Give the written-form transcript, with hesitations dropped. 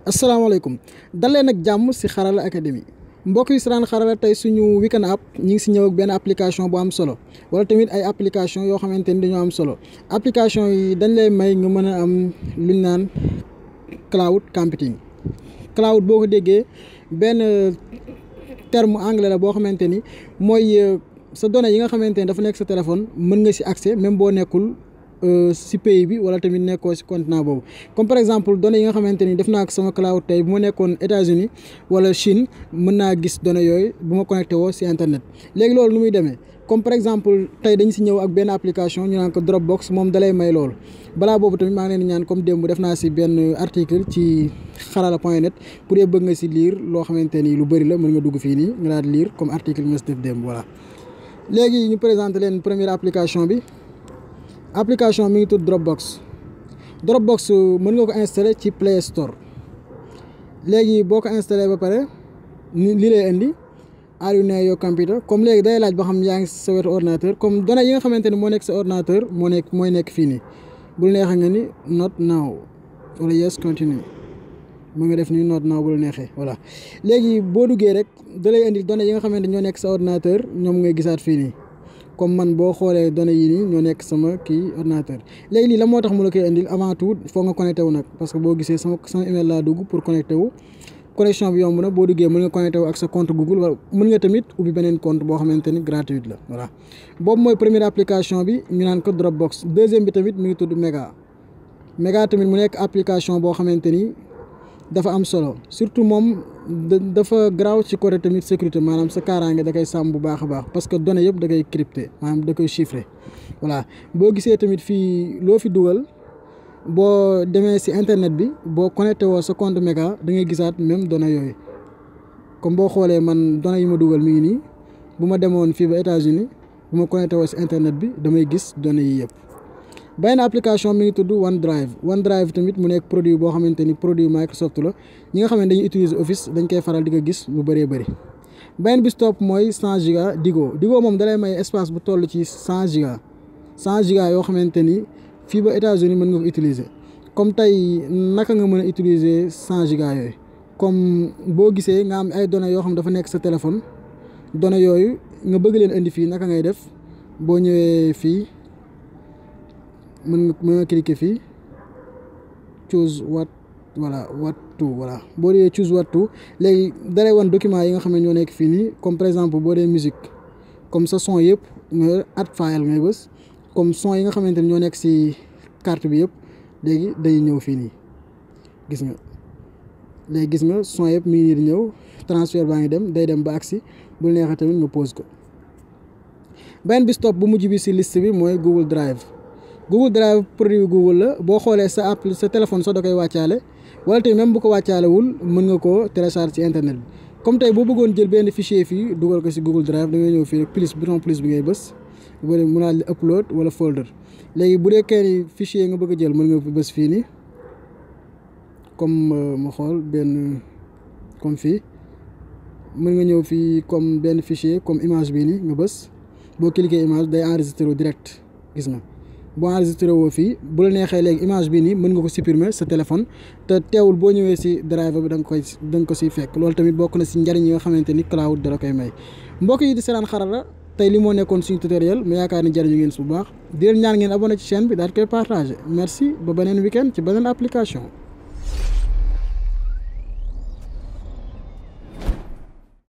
asalaamaaleykum dal leen ak jàmm si Xarala Academy mbokk yi si Xarala tey suñu weekend app ñi ngi si ñëw ak benn application bu am solo wala tamit ay application yoo xamante ni dañoo am solo application yi dañ lay may nga mën a am luñ naan cloud computing. Cloud boo ko déggee benn terme anglais la boo xamante ni mooy sa données yi nga xamante ni dafa nekk sa téléphone mën nga si accès même boo nekkul si pays bi wala tamit nekkoo si continent boobu. Comme par exemple données yi nga xamante ni def naa ko sama cloud tey bu ma nekkoon États-Unis wala Chine mën naa gis données yooyu bu ma connecté woo si internet. Léegi loolu nu muy demee comme par exemple tey dañ si ñëw ak benn application ñu naan ko Dropbox moom dalay may loolu. Balaa boobu tamit maa ngi leen di ñaan comme démb def naa si benn article ci xarala.net pour yëpp bëgg nga si lire loo xamante ni lu bëri la mën nga dugg fii nii nga daal di lire comme article nga si def démb voilà. léegi ñu présenté leen première application bi. Application mi ngi tudd Dropbox mën nga ko installer ci Play Store léegi boo ko installé ba pare li lay indi are you near your computer comme léegi day laaj ba xam yaa ngi sa wetu ordinateur comme données yi nga xamante ni moo nekk sa ordinateur mooy nekk fii nii bul neexee nga ni not now wala yes continue mu nga def ni not now bul neexee voilà. léegi boo duggee rek da lay indi données yi nga xamante ñoo nekk sa ordinateur ñoom ngay gisaat fii nii. Comme man boo xoolee données yi nii ñoo nekk sama kii ordinateur léegi lii la moo tax mu la koy indil avant tout foog nga connecté wu nag parce que boo gisee sama email laa dugg pour connecté wu connexion bi yomb na boo duggee mën nga connecté wu ak sa compte Google wala mën nga tamit ubbi beneen compte boo xamante ni gratuite la voilà. boobu mooy première application bi ñu naan ko Dropbox deuxième bi tamit mi ngi tudd Mega tamit mu nekk application boo xamante ni dafa am solo surtout moom dafa garaaw ci côté tamit sécurité maanaam sa kaaraange da koy sàmm bu baax a baax parce que données yëpp da koy crypté maanaam da koy chiffré voilà. boo gisee tamit fii loo fi dugal boo demee si internet bi boo connecté woo sa compte Mega da ngay gisaat même données yooyu comme boo xoolee man données yi ma dugal mi ngi nii bu ma demoon fii ba États-Unis bu ma connecté woo si internet bi damay gis données yi yëpp. benn application mi ngi tudd OneDrive tamit mu nekk produit boo xamante ni produit Microsoft la ñi nga xam ne dañuy utiliser Office dañ koy faral di ko gis lu bëree bëri. benn bis topp mooy 100 giga Digo moom dalay may espace bu toll ci 100 giga yoo xamante ni fii ba États-Unis mën nga ko utiliser comme tey naka nga mën a utiliser 100 giga yooyu comme boo gisee nga am ay données yoo xam dafa nekk sa téléphone données yooyu nga bëgg leen indi fii naka ngay def boo ñëwee fii. mën nga cliquer fii choose what to boo dee choose what to léegi dalay wan document yi nga xam ne ñoo nekk fii nii comme par exemple boo dee musique comme sa son yëpp nga add file ngay bës comme son yi nga xamante ni ñoo nekk si carte bi yëpp léegi day ñëw fii nii gis nga léegi gis nga son yëpp mi ngi nii di ñëw transfert baa ngi dem day dem ba agsi bul neexee tamit nga pause ko. benn bi stop bu mujj bi si liste bi mooy Google Drive produit Google la boo xoolee sa téléphone sax da koy wàccaale wala tey même bu ko wàccaalewul mën nga koo télécharger ci internet bi comme tey boo bëggoon jël benn fichier fii dugal ko si Google Drive da ngay ñëw fii rek bouton plus bi ngay bës bu dee mu naan li upload wala folder léegi bu dee kenn fichier nga bëgg a jël mën nga bës fii nii comme ma xool benn comme fii mën nga ñëw fii comme benn fichier comme image bii nii nga bës boo cliquer image day enregistré direct gis nga. boo enregistré woo fii bu la neexee léegi image bi nii mën nga ko supprimer sa téléphone te teewul boo ñëwee si drive bi da nga ko siy fekk loolu tamit bokk na si njariñ yi nga xamante ni cloud dala koy may. mbokk yi di seetaan Xarala tey li moo nekkoon suñu tutoriel mu yaakaar ni jariñu ngeen su baax di leen ñaan ngeen abonné ci chaîne bi daal di koy partagé merci ba beneen weekend ci beneen application.